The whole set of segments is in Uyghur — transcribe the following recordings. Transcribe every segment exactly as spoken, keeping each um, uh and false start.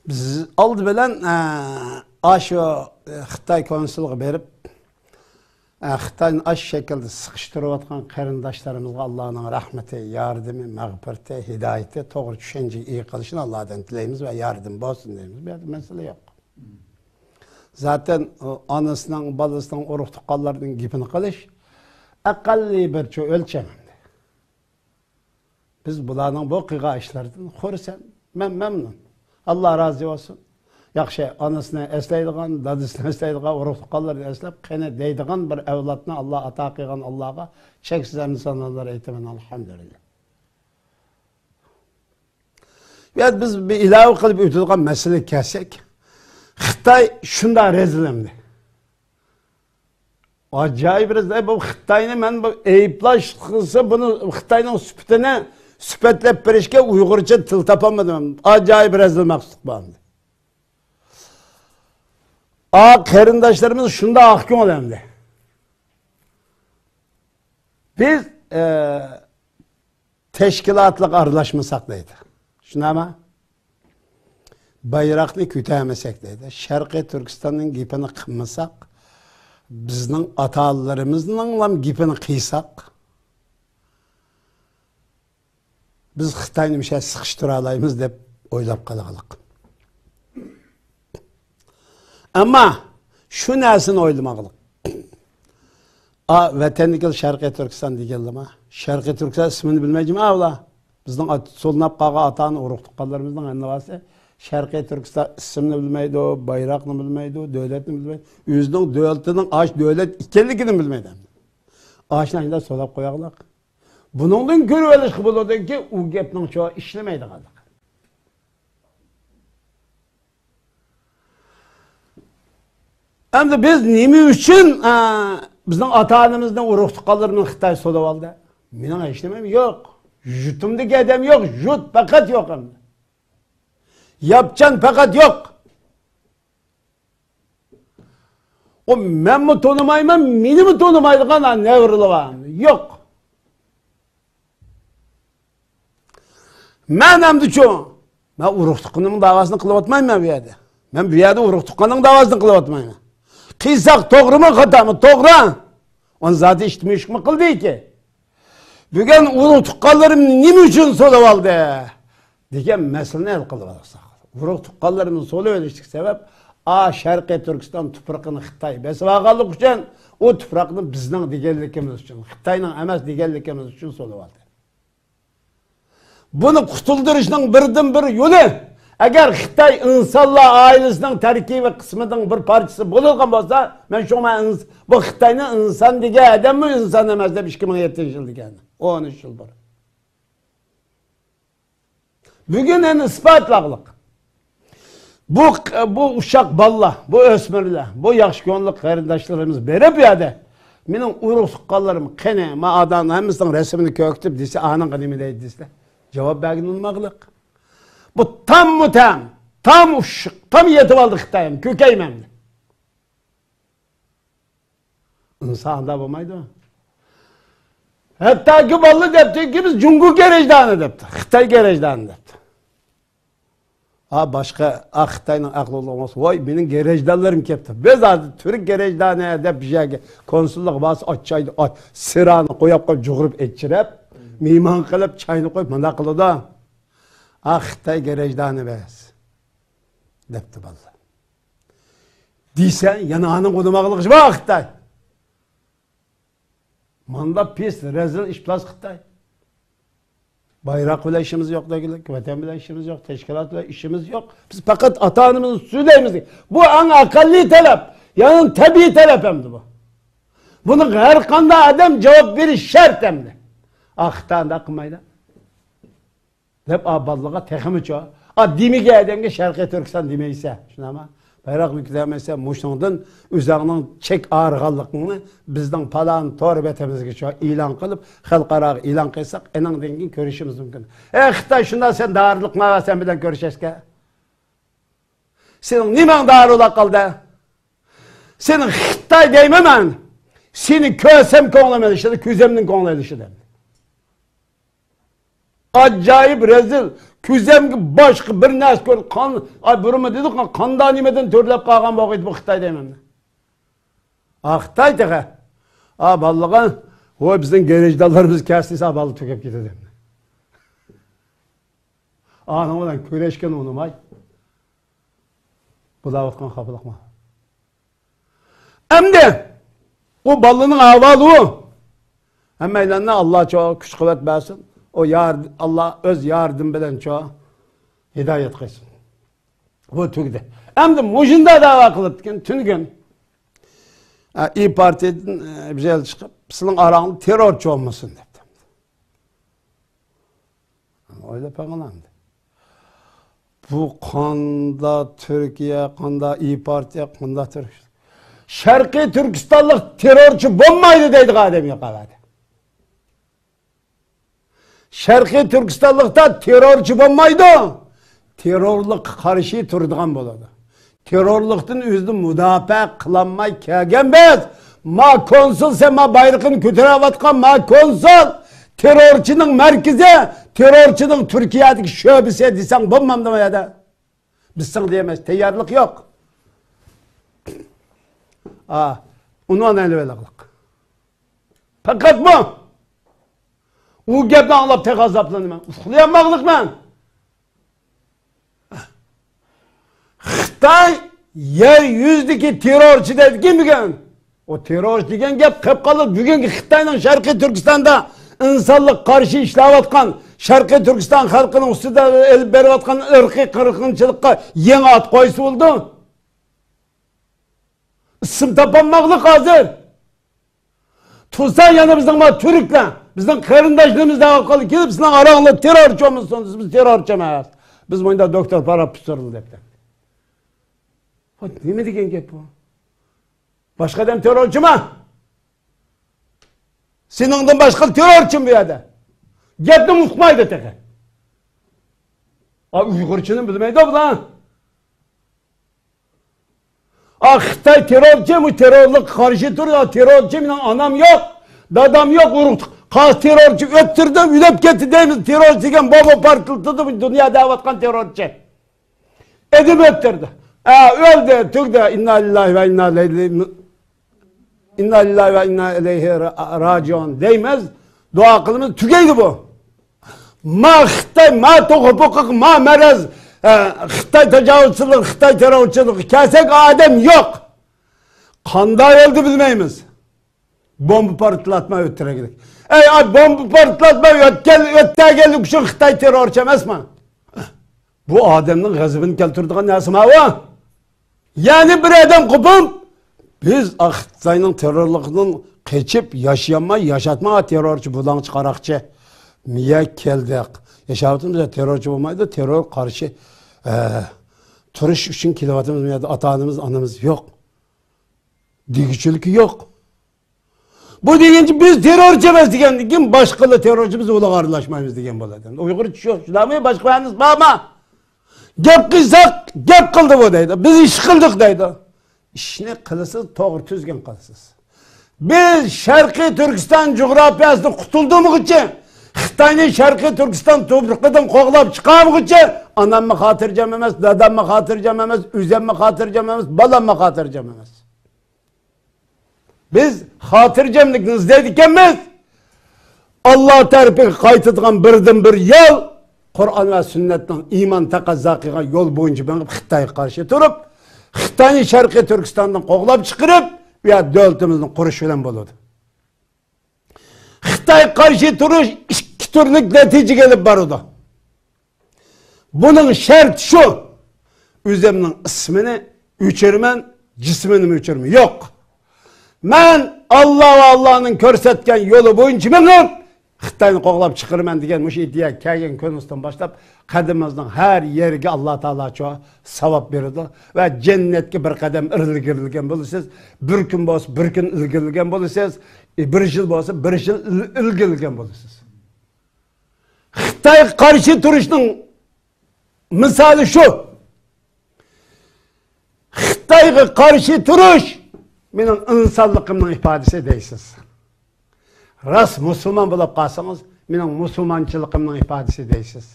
بىز ئالدى بىلەن، ئە، ئاشۇ، ئە، خىتاي كونسۇلىغا بېرىپ، ئە، خىتاينى ئاشۇ شەكىلدە سىقىشتۇرۇۋاتقان قېرىنداشلىرىمىزغا ئاللانىڭ رەھمىتى، ياردىمى، مەغپىرىتى، ھىدايىتى، توغرا چۈشەنچىگە ئىگە قىلىشىنى ئاللادىن تىلەيمىز ۋە ياردىمى بولسۇن دەيمىز. بۇ يەردە مەسىلە يوق. زاتەن ئۇ ئانىسىنىڭ، بالىسىنىڭ، ئۇرۇق تۇغقانلىرىنىڭ گېپىنى قىلىش ئەقەللىي بىر چو-، ئۆلچەم ئەمدى. بىز بۇلارنىڭ بۇ قىلغان ئىشلىرىدىن خۇرسەن. مەن مەمنۇن. ئاللا رازى بولسۇن. ياخشى، ئانىسىنى ئەسلەيدىغان، دادىسىنى ئەسلەيدىغان، ئۇرۇق تۇغقانلىرىنى ئەسلەپ، قېنى دەيدىغان بىر ئەۋلادنى ئاللا ئاتا قىلغان ئاللاغا چەكسىز ھەمدۇ سانالار ئېيتىمەن، ئەلھەمدۇلىللا. بۇ يەردە بىز بىر ئىلاۋە قىلىپ ئۆتىدىغان مەسىلىگە كەلسەك، خىتاي شۇنداق رەزىل ئەمدى. ئاجايىپ رەزىل. بۇ خىتاينى مەن بۇ ئەيىبلەش قىلسا، بۇنى خىتاينىڭ سۈپىتىنى سۈپەتلەپ بېرىشكە ئۇيغۇرچە تىل تاپالمىدىم. ئاجايىپ رەزىل مەخلۇق بار ئەمدى. ئا، قېرىنداشلىرىمىز شۇنداق ئاق كۆڭۈل ئەمدى. بىز، ئە، تەشكىلاتلىق ئارىلاشمىساق دەيدۇ. شۇنداقمۇ؟ بايراقنى كۆتەرمىسەك دەيدۇ. شەرقىي تۈركىستاننىڭ گېپىنى قىلمىساق، بىزنىڭ ئاتا-ئانىلىرىمىزنىڭلام گېپىنى قىلساق، بىز خىتاينى مۇشۇ سىقىشتۇرالايمىز دەپ ئويلاپ قالغانلىق. ئەمما شۇ نەرسىنى ئويلىماقلىق. ئا، ۋەتەندىكى شەرقىي تۈركىستان دېگەنلىما؟ شەرقىي تۈركىستان ئىسمىنى بىلمەيدىمۇ ئۇلار؟ بىزنىڭ ئات-، سولىنىپ قالغان ئاتا-ئانا ئۇرۇق-تۇغقانلىرىمىزنىڭ ھەممىسى شەرقىي تۈركىستان ئىسمىنى بىلمەيدۇ، بايراقنى بىلمەيدۇ، دۆلەتنى بىلمەيدۇ. ئۆزىنىڭ دۆلىتىنىڭ ئاشۇ دۆلەت ئىكەنلىكىنى بىلمەيدۇ. ئاشۇنى ئاشۇنداق سوراپ قوياقلىق. بۇنىڭدىن كۆرۈۋېلىشقا بولىدۇكى، ئۇ گەپنىڭ چو ئىشلىمەيدىغانلىقى. ئەمدى بىز نېمە ئۈچۈن، ئە، بىزنىڭ ئاتا-ئانىمىزنى، ئۇرۇق-تۇغقانلىرىنى خىتاي سولىۋالدى؟ مېنىڭ ھېچ نېمەم يوق. يۇرتۇمدىكى ئادەم يوق، يۇرت پەقەت يوق ئەمدى. ياپچان پەقەت يوق. ئۇ مەنمۇ تونۇمايمەن، مېنىمۇ تونۇمايدىغان نەۋرىلەر بار. يوق. مەن ئەمدىچۇ؟ مەن ئۇرۇق-تۇغقىنىمنىڭ داۋاسىنى قىلىۋاتمايمەن بۇ يەردە. مەن بۇ يەردە ئۇرۇق-تۇغقاننىڭ داۋاسىنى قىلىۋاتمايمەن. قىلساق توغرىمۇ، خاتامۇ؟ توغرا. ئۇنى زادى ئىت مۈشۈكمۇ قىلدىكى. بۈگۈن ئۇرۇق-تۇغقانلىرىمنى نېمە ئۈچۈن سولىۋالدى دېگەن مەسىلىنى ھەل قىلىۋالساق. ئۇرۇق-تۇغقانلىرىمىزنى سولىۋېلىشتىكى سەۋەب، ئا، شەرقىي تۈركىستان تۇپرىقىنى خىتاي بېسىۋالغانلىقى ئۈچۈن، ئۇ تۇپراقنى بىزنىڭ دېگەنلىكىمىز ئۈچۈن، خىتاينىڭ ئەمەس دېگەنلىكىمىز ئۈچۈن سولىۋالدى. بۇنى قۇتۇلدۇرۇشنىڭ بىردىنبىر يولى، ئەگەر خىتاي ئىنسانلار ئائىلىسىنىڭ تەركىبىي قىسمىنىڭ بىر پارچىسى بولىدىغان بولسا، مەن شۇڭا ئىنس-، بۇ خىتاينى ئىنسان دېگەن ئادەممۇ ئىنسان ئەمەس دەپ ئىككى مىڭ يەتتىنچى يىل دېگەن. ئون ئۈچ يىل بۇرۇن. بۈگۈن ئەنە ئىسپاتلاغلىق. بۇ، بۇ ئۇششاق بالىلار، بۇ ئۆسمۈرلەر، بۇ ياخشى كۆڭۈللۈك قېرىنداشلىرىمىز بېرىپ بۇ يەردە، مېنىڭ ئۇرۇق تۇغقانلىرىم قېنى، ما ئادامنىڭ ھەممىسىنىڭ رەسىمىنى كۆرسىتىپ دېسە، ئانىڭغا نېمە دەيدۇ دېسە، جاۋاب بەرگىلى ئۇنىماقلىق. بۇ تاممۇ تەم، تام ئۇششۇق، تام يېتىۋالدى خىتاي، كۆكەيمەن. ئىنسان ئۇنداق بولمايدۇ. ھەتتاكى بالىلار دەپتىكى، بىز جۇڭگو گېرەجدانى دەپتۇ، خىتاي گېرەجدانى دەپتۇ. ھا، باشقا، ئا، خىتاينىڭ ئەقلى ئۇلۇغ بولسا، ۋاي، مېنىڭ گېرەجدانلىرىم كەپتۇ. بىز ھازىر تۈرك گېرەجدانى دەپ بىر يەرگە كونسۇللۇققا بارسا، ئاچچايدى، ئاچ، سىرانى قويۇپ قويۇپ، جۇغۇرۇپ ئېچىرىپ، مېھمان قىلىپ، چاينى قويۇپ، مۇنداق قىلىدۇ. ئا، خىتاي گېرەجدانى بىز دەپتۇ بالىلار. دېسە، يەنە ئانىڭ ئۇنىماقلىق ئىش بار خىتاي. مانداق پىس، رەزىل، ئىپلاس خىتاي. بايراق بىلەن ئىشىمىز يوق دېگۈلۈك، ۋەتەن بىلەن ئىشىمىز يوق، تەشكىلات بىلەن ئىشىمىز يوق. بىز پەقەت ئاتا-ئانىمىزنى سۈيلەيمىز. بۇ ئەڭ ئەقەللىي تەلەپ، يەنى تەبىئىي تەلەپ ئەمدى بۇ. بۇنىڭغا ھەر قانداق ئادەم جاۋاب بېرىش شەرت ئەمدى. ئا، خىتاي ئۇنداق قىلمايدۇ. دەپ، ئا، بالىلارغا تېخىمۇچۇ، ئا، دېمىگەن ئادەمگە شەرقىي تۈركىستان دېمەيسە، شۇنداقمۇ؟ بايراقنى كۆتۈرمەيسە، مۇشۇنىڭدىن ئۆزۈڭنىڭ چەك ئايرىغانلىقىڭنى بىزنىڭ پالان تور بەتىمىزگىچۇ ئېلان قىلىپ، خەلقئاراغا ئېلان قىلساق، ئېنىڭدىن كېيىن كۆرۈشىمىز مۇمكىن. ئەي خىتاي، شۇنداق سەن دارىلىق ماۋا سەن بىلەن كۆرۈشەسكە. سېنىڭ نېمەڭ دارىلىق قالدى؟ سېنى خىتاي دەيمەن مەن. سېنى كۆرسەم كۆڭلۈم ئېلىشىدۇ، كۆزۈمدىن كۆڭلى ئېلىشىدۇ. ئاجايىپ رەزىل، كۆزۈمگە باشقا بىر نەرسە كۆر، قان، ئاي، بۇرۇنمۇ دېدۇق، قاندا نېمىدىن تۈرلەپ قالغان بولغىيدى بۇ خىتاي دەيمەن. ئا، خىتاي تېخى. ئا، بالىلىغا، ۋوي، بىزنىڭ گىرىجدانلىرىمىز كەلسە، بالا تۈگەپ كېتىدۇ. ئانىڭ بىلەن كۆرۈشكىن ئۇنىماي. بۇلاۋاتقان خاپىلىقما. ئەمدى ئۇ بالىنىڭ ئەھۋالى ئۇ. ھەممەيلەننى ئاللا چو كۈچ قۇۋۋەت بەرسۇن. ئۇ يار-، ئاللا ئۆز ياردىمى بىلەن چو ھىدايەت قىلسۇن. بۇ تۈگىدى. ئەمدى مۇشۇنداق دەۋا قىلىپتىكەن، تۈنۈگۈن، ئە، ئىي پارتىيەدىن، ئە، بىر يەر چىقىپ، سىلىڭ ئاراڭدا تېررورچى بولمىسۇن دەپتۇ. ئويلاپ بېقىڭ ئەمدى. بۇ قاندا تۈركىيە، قاندا ئىي پارتىيە، قاندا تۈرك-، شەرقىي تۈركىستانلىق تېررورچى بولمايدۇ دەيدىغان ئادەم يوق ئەۋەدە. شەرقىي تۈركىستانلىقتا تېررورچى بولمايدۇ، تېررورلۇققا قارشى تۇرىدىغان بولىدۇ. تېررورلۇقتىن ئۆزىنى مۇداپىئە قىلالماي كەلگەن بىز، ما كونسۇل، سەن ما بايرىقىنى كۆتۈرۈۋاتقان ما كونسۇل، تېررورچىنىڭ مەركىزى، تېررورچىنىڭ تۈركىيەدىكى شۆبىسى دېسەڭ بولمامدۇ ئۇ يەردە؟ بىز ساڭا دېيەلمەيمىز، تەييارلىق يوق. ئا، ئۇنۋان ئېلىۋېلىقلىق. پەقەتمۇ ئۇ گەپنى ئاڭلاپ تېخى ئازابلىنىمەن. ئۇخلىيالماقلىقمەن. خىتاي يەر يۈزىدىكى تېررورچى دەيدىكەن بۈگۈن. ئۇ تېررورچى دېگەن گەپ قېلىپ قالدى. بۈگۈنكى خىتاينىڭ شەرقىي تۈركىستاندا ئىنسانلىققا قارشى ئىشلەۋاتقان، شەرقىي تۈركىستان خەلقىنىڭ ئۈستىدە ئېلىپ بېرىۋاتقان ئىرقىي قىرغىنچىلىققا يېڭى ئات قويسا بولىدۇ. ئىسىم تاپالماقلىق ھازىر. تۇرسا يەنە بىزنىڭ ما تۈركلەر، بىزنىڭ قېرىنداشلىرىمىز دەۋاتقانلار كېلىپ، سىلەر ئاراڭلار تېررورچى بولمىسۇن، بىز تېررورچى ئەمەس. بىز مۇنداق دوكتور پاراپ پۇتسۇرۇلدى دەپتۇ. بۇ نېمە دېگەن گەپ بۇ؟ باشقا ئادەم تېررورچىما؟ سېنىڭدىن باشقا تېررورچىمۇ بۇ يەردە؟ گەپنى ئۇقمايدۇ تېخى. ئا، ئۇيغۇرچىنى بىلمەيدۇ بۇلار. ئا، خىتاي تېررورچى، بۇ تېررورلۇققا قارشى تۇرىدۇ. ئا، تېررورچى، مېنىڭ ئانام يوق، دادام يوق، ئۇرۇق، قايسى تېررورچى ئۆتتۈردى، ئۆلۈپ كەتتى دەيمىز، تېررورچى دېگەن بومبا پارتلىتىدۇ، بۇ دۇنيا دەۋاتقان تېررورچى. ئېدىم ئۆتتۈردى. ئا، ئۆلدى، تۈگدى. ئىننا لىللاھى ۋە ئىننا ئىلەيھى، ئىننا لىللاھى ۋە ئىننا ئىلەيھى را-، راجىئۇن دەيمىز، دۇئا قىلىمىز، تۈگەيدۇ بۇ. ما خىتاي، ما توغۇپۇقۇق، ما مەرەز، ئە، خىتاي تاجاۋۇزچىلىقى، خىتاي تېررورچىلىقى كەلسەك ئادەم يوق. قانداق ئۆلدى بىلمەيمىز. بومبا پارتلاتما ئۆتتۈرگىلىك. ئەي، ئاي، بومبا پارتلاتما ئۆتكەن، ئۆتتەگەنلىك ئۈچۈن خىتاي تېررورچى ئەمەسمۇ؟ بۇ ئادەمنىڭ غەزىپىنى كەلتۈرىدىغان نەرسە ماۋۇ. يەنى بىر ئادەم قوپۇپ، بىز خىتاينىڭ تېررورلۇقىدىن قېچىپ ياشىيالماي، ياشاتما تېررورچى، بۇلاڭچى، قاراقچى. مىيە كەلدۇق. ياشاۋاتىمىز، تېررورچى بولمايدۇ، تېررور قارشى، ئە، تۇرۇش ئۈچۈن كېلىۋاتىمىز. مۇ يەردە ئاتا-ئانىمىز، ئانىمىز يوق. دېگۈچىلىكى يوق. بۇ دېگەنچە بىز تېررورچى ئەمەس دېگەندىن كېيىن باشقىلار تېررورچى، بىز ئۇلارغا ئارىلاشمايمىز دېگەن بولىدۇ. ئۇيغۇرچە شۇ، شۇنداقمۇ؟ باشقا مەنىسى بارمۇ؟ گەپ قىلساق، گەپ قىلدى بۇ دەيدۇ. بىز ئىش قىلدۇق دەيدۇ. ئىشنى قىلىسىز، توغرا تۈزگۈن قىلىسىز. بىز شەرقىي تۈركىستان جۇغراپىيەسىدىن قۇتۇلدۇرمىغۇچە، خىتاينى شەرقىي تۈركىستان تۇپرىقىدىن قوغلاپ چىقارمىغۇچە، ئاناممۇ خاتىرجەم ئەمەس، داداممۇ خاتىرجەم ئەمەس، ئۆزەممۇ خاتىرجەم ئەمەس، بالاممۇ خاتىرجەم ئەمەس. بىز خاتىرجەملىكنى ئىزدەيدىكەنمىز. ئاللا تەرىپىگە قايتىدىغان بىردىنبىر يول، قۇرئان ۋە سۈننەتنىڭ ئىمان تەقەززا قىلغان يول بويىچە مېڭىپ، خىتايغا قارشى تۇرۇپ، خىتاينى شەرقىي تۈركىستاندىن قوغلاپ چىقىرىپ، بۇ يەردە دۆلىتىمىزنى قۇرۇش بىلەن بولىدۇ. خىتايغا قارشى تۇرۇش ئىككى تۈرلۈك نەتىجىگە ئېلىپ بارىدۇ. بۇنىڭ شەرتى شۇ، ئۆزۈمنىڭ ئىسمىنى ئۆچۈرىمەن، جىسمىنىمۇ ئۆچۈرىمەن. يوق. مەن ئاللا ۋە ئاللانىڭ كۆرسەتكەن يولى بويىچە مېڭىپ، خىتاينى قوغلاپ چىقىرىمەن دېگەن مۇشۇ ئىدىيە كەلگەن كۈنىڭىزدىن باشلاپ، قەدىمىڭىزنىڭ ھەر يېرىگە ئاللا تائالا چو ساۋاب بېرىدۇ ۋە جەننەتكە بىر قەدەم ئىلگىرىلىگەن بولىسىز. بىر كۈن بولسا بىر كۈن ئىلگىرىلىگەن بولىسىز. ئى، بىر يىل بولسا بىر يىل ئىل-، ئىلگىرىلىگەن بولىسىز. خىتايغا قارشى تۇرۇشنىڭ مىسالى شۇ. خىتايغا قارشى تۇرۇش مېنىڭ ئىنسانلىقىمنىڭ ئىپادىسى دەيسىز. راست مۇسۇلمان بولۇپ قالسىڭىز، مېنىڭ مۇسۇلمانچىلىقىمنىڭ ئىپادىسى دەيسىز.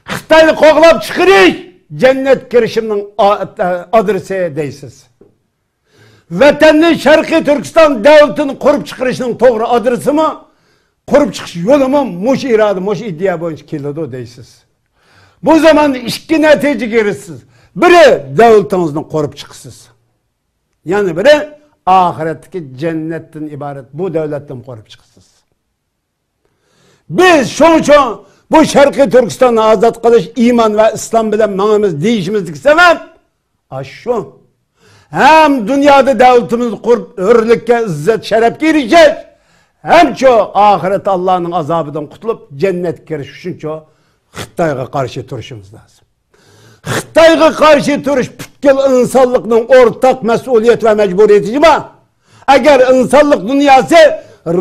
خىتاينى قوغلاپ چىقىرىش جەننەتكە كىرىشىمنىڭ ئا-، ئادرېسى دەيسىز. ۋەتەننى، شەرقىي تۈركىستان دۆلىتىنى قۇرۇپ چىقىرىشنىڭ توغرا ئادرېسىمۇ، قۇرۇپ چىقىش يولىمۇ مۇشۇ ئىرادە، مۇشۇ ئىدىيە بويىچە كېلىدۇ دەيسىز. بۇ زاماندا ئىككى نەتىجىگە ئېرىشىسىز. بىرى، دۆلىتىڭىزنى قۇرۇپ چىقىسىز. يەنە بىرى، ئاخىرەتتىكى جەننەتتىن ئىبارەت بۇ دۆلەتنىمۇ قۇرۇپ چىقىسىز. بىز شۇنىڭ ئۈچۈن بۇ شەرقىي تۈركىستاننى ئازاد قىلىش ئىمان ۋە ئىسلام بىلەن ماڭىمىز دېيىشىمىزدىكى سەۋەب ئاشۇ. ھەم دۇنيادا دۆلىتىمىزنى قۇرۇپ، ھۆرلۈككە، ئىززەت، شەرەپكە ئېرىشىش، ھەم شۇ ئاخىرەتتە ئاللانىڭ ئازابىدىن قۇتۇلۇپ، جەننەتكە كىرىش ئۈچۈن شۇ خىتايغا قارشى تۇرۇشىمىز لازىم. خىتايغا قارشى تۇرۇش پۈتكۈل ئىنسانلىقنىڭ ئورتاق مەسئۇلىيەت ۋە مەجبۇرىيىتى بار. ئەگەر ئىنسانلىق دۇنياسى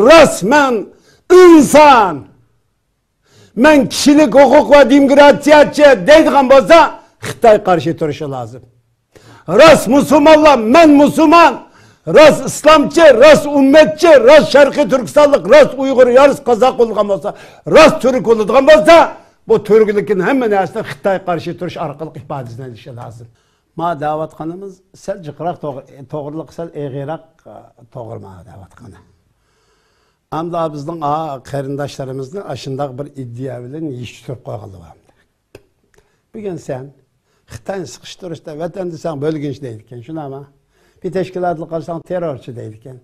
راسمەن ئىنسان، مەن كىشىلىك ھوقۇق ۋە دېموكراتىيەچى دەيدىغان بولسا، خىتاي قارشى تۇرۇشى لازىم. راست مۇسۇلمانلار، مەن مۇسۇلمان، راست ئىسلامچى، راست ئۈممەتچى، راست شەرقىي تۈركىستانلىق، راست ئۇيغۇر، راست قازاق بولىدىغان بولسا، راست تۈرك بولىدىغان بولسا، بۇ تۈركلۈكنىڭ ھەممە نەرسىنى خىتاي قارشى تۇرۇش ئارقىلىق ئىپادىلىشى لازىم. ما دەۋاتقىنىمىز سەل جىقراق توغرا، توغرىلىق سەل ئېغىرراق، توغرا ما دەۋاتقىنى. ئەمدى بىزنىڭ، ئا، قېرىنداشلىرىمىزنى ئاشۇنداق بىر ئىدىيە بىلەن يېشىشتۈرۈپ قويغانلار بار. بۈگۈن سەن خىتاينى سىقىشتۇرۇشتا ۋەتەن دېسەڭ بۆلگۈنچى دەيدىكەن، شۇنداقمۇ؟ بىر تەشكىلاتنى قارىساڭ تېررورچى دەيدىكەن.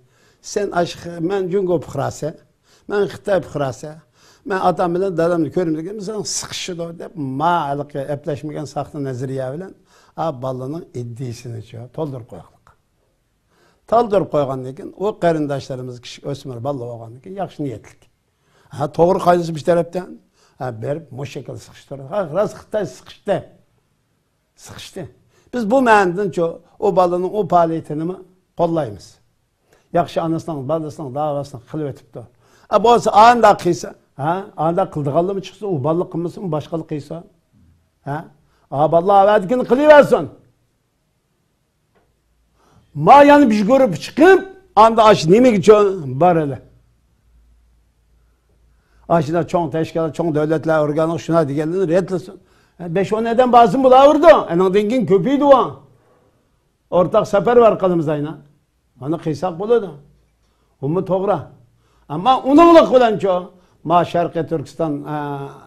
سەن ئاشۇ، مەن جۇڭگو پۇقراسى، مەن خىتاي پۇقراسى، مەن ئاتام بىلەن دادامنى كۆرمىدىكەن، سەن سىقىشىدۇ دەپ، ما ھېلىقى ئەپلەشمىگەن ساختا نەزەرىيە بىلەن، ئا، بالىنىڭ ئىدىيىسىنىچۇ تولدۇرۇپ قويغانلىق. تالدۇرۇپ قويغاندىن كېيىن، ئۇ قېرىنداشلىرىمىز كىچىك ئۆسمۈر بالىلار بولغاندىن كېيىن، ياخشى نىيەتلىك. ھە، توغرا قايسى بىر تەرەپتىن؟ ھە، بېرىپ مۇشۇ شەكىلدە سىقىشتۇرىدۇ. ھە، راست خىتاي سىقىشتى. سىقىشتى. بىز بۇ مەنىدىنچۇ ئۇ بالىنىڭ ئۇ پائالىيىتىنىمۇ قوللايمىز. ياخشى ئانىسىنىڭ، بالىسىنىڭ داۋاسىنى قىلىۋېتىپتۇ. ئە، بولسا ئانداق قىلسا، ھە، ئانداق قىلىدىغانلىرىمۇ چىقسا، ئۇ بالىلار قىلمىسۇن، باشقىلار قىلسۇن. ھە؟ ئا، بالىلار ئەۋەتكىنى قىلىۋەرسۇن. ما يەنە بىر گۇرۇپپا چىقىپ، ئاندا ئاشۇ نېمىگىچۇ بارىلى. ئاشۇنداق چوڭ تەشكىلات، چوڭ دۆلەتلەر ئورگانلىق شۇنداق دېگەنلىرىنى رەتلىسۇن. بەش ئون ئادەم بارسۇن بۇلار ئۇرىدۇ. ئانىڭدىن كېيىن كۆپىيىدۇ ئۇ. ئورتاق سەپەرۋەر قىلىمىز ئاينا. مانا قىلساق بولىدۇ. بۇمۇ توغرا. ئەمما ئۇنىڭلىق بىلەنچۇ، ما شەرقىي تۈركىستان، ئە،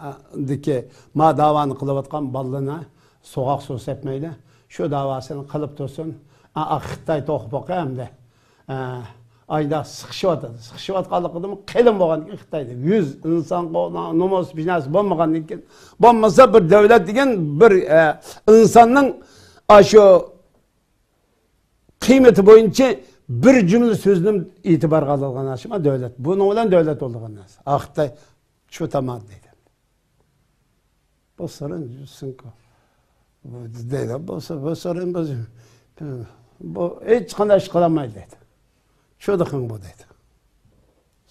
ئە، دىكى ما داۋانى قىلىۋاتقان بالىلارنى سوغۇق سۇ سەپمەيلى. شۇ داۋاسىنى قىلىپ تۇرسۇن. ئا، ئا، خىتاي توخۇپ باقا ئەمدى. ئە، ئايدا سىقىشىۋاتىدۇ. سىقىشىۋاتقانلىقىدىمۇ قېلىن بولغاندىن كېيىن خىتايدا يۈز ئىنسان قو-، نومۇس بىر نەرسە بولمىغاندىن كېيىن، بولمىسا بىر دۆلەت دېگەن بىر، ئە، ئىنساننىڭ ئاشۇ قىممىتى بويىچە بىر جۈملە سۆزنى ئېتىبارغا ئالىدىغان نەرسە دۆلەت. بۇنىڭ بىلەن دۆلەت بولىدىغان نەرسە. ئاختا شۇ تامام دەيدۇ. بۇ سورۇن سىنكو. بۇ دەيدۇ. بۇ سو-، بۇ سورۇن بۇ، بۇ ھېچقانداق ئىش قىلالمايدۇ دەيدۇ. شۇ دېخىڭ بۇ دەيدۇ.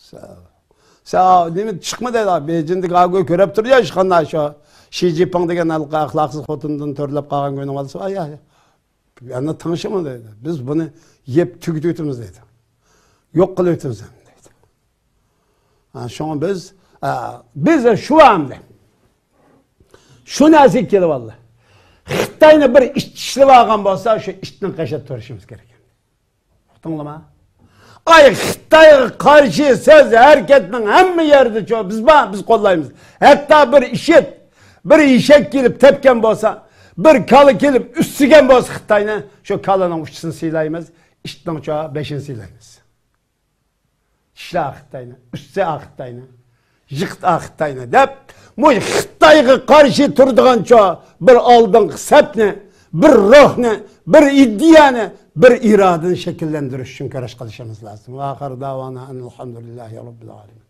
سا-، سا-، نېمە چىقما دەيدۇ. بېيجىڭدىكى ئاگۇ كۆرۈپ تۇرۇيا، ئىشخانا شۇ شى جىنپىڭ دېگەن ھېلىقى ئەخلاقسىز خوتۇندىن تۆرىلەپ قالغان كۈنۈڭ ئالسا، ئاي، ئاي. ئەنە تىڭشىما دەيدۇ. بىز بۇنى يەپ تۈگىتىۋېتىمىز دەيدۇ. يوق قىلىۋېتىمىز دەيدۇ. ھا، شۇڭا بىز، ئا، بىز شۇ ئەمدى. شۇ نەرسىگە كېلىۋالدى. خىتاينى بىر ئىت چىشلىۋالغان بولسا، شۇ ئىتنىڭ قېشىدا تۇرۇشىمىز كېرەك. ئۇقتۇڭلىما؟ ئاي، خىتايغا قارشى سۆز ھەرىكەتنىڭ ھەممە يەردىچۇ بىز بار، بىز قوللايمىز. ھەتتا بىر ئىشىت، بىر ئېشەك كېلىپ تەپكەن بولسا، بىر كالا كېلىپ ئۈسسىگەن بولسا خىتاينى، شۇ كالىنىڭ ئۇچىسىنى سىيلايمىز، ئىتنىڭچۇ بېشىنى سىيلايمىز. چىشلا خىتاينى، ئۈسسە خىتاينى، يىقىت خىتاينى دەپ، مۇ خىتايغا قارشى تۇرىدىغانچۇ بىر ئالدىنقى سەپنى، بىر روھنى، بىر ئىدىيەنى، بىر ئىرادىنى شەكىللەندۈرۈش ئۈچۈن كۈرەش قىلىشىمىز لازىم. ۋە ئاخىر داۋانا ئەنىلھەمدۇلىللاھى رەببىل ئالەمىن.